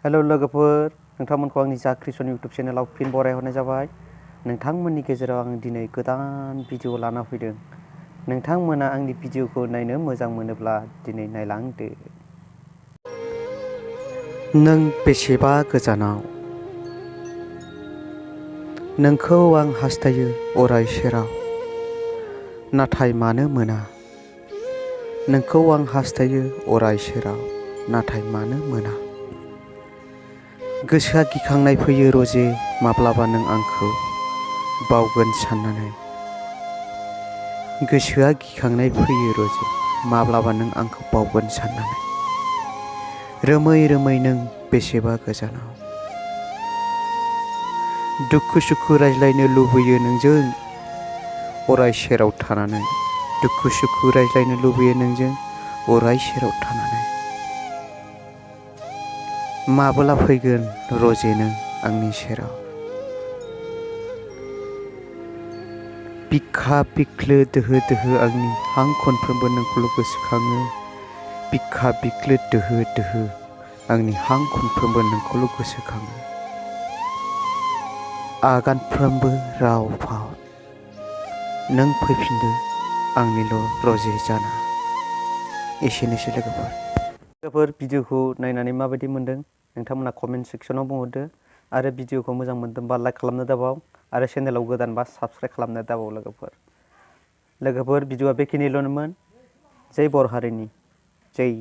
Hello लोगोफोर, नोंथांमोनखौ आंनि जा क्रिएशन यूट्यूब चेनेलाव फिन बरायहरनाय जाबाय। नोंथांमोननि गेजेराव आं दिनै गोदान भिडिअ लाना फैदों। नोंथांमोना आंनि भिडिअखौ नायनो मोजां मोनोब्ला दिनै नायलांदो। नों बेसेबा गोजानाव? नोंखौ आं हास्थायो अराय सेराव, नाथाय मानो मोना। नोंखौ आं हास्थायो अराय सेराव, नाथाय मानो मोना। गोसोआ गिखांनाय फैयो रजे माब्लाबा नों आंखौ बावगोन साननानै। गोसोआ गिखांनाय फैयो रजे माब्लाबा नों आंखौ बावगोन साननानै। रोमै रोमै नों बेसेबा गोजानाव? दुखु सुखु रायज्लायनो लुबैयो नोंजों अराय सेराव थानानै। दुखु सुखु रायज्लायनो लुबैयो नोंजों अराय सेराव थानानै। माब्ला फैगोन रजे नों आंनि सेराव? बिखा बिख्लो दोहो दोहो आंनि हां खनफ्रोमबो नोंखौल' गोसोखाङो। बिखा बिख्लो दोहो दोहो आंनि हां खनफ्रोमबो नोंखौल' गोसोखाङो। आगानफ्रोमबो राव फाव नों फैफिनदो आंनिल' रजे जाना। एसेनोसै लोगोफोर, भिडिअखौ नायनानै माबायदि मोनदों नोंथांमोना कमेन्ट सेक्सनाव बुंहरदो। आरो भिडिअखौ मोजां मोनदोंबा लाइक खालामनो दाबाव, आरो चेनेलाव गोदानबा साबस्क्राइब खालामनो दाबाव। लोगोफोर भिडिअआ बेखिनिल'मोन। जै बर हारिनि जै।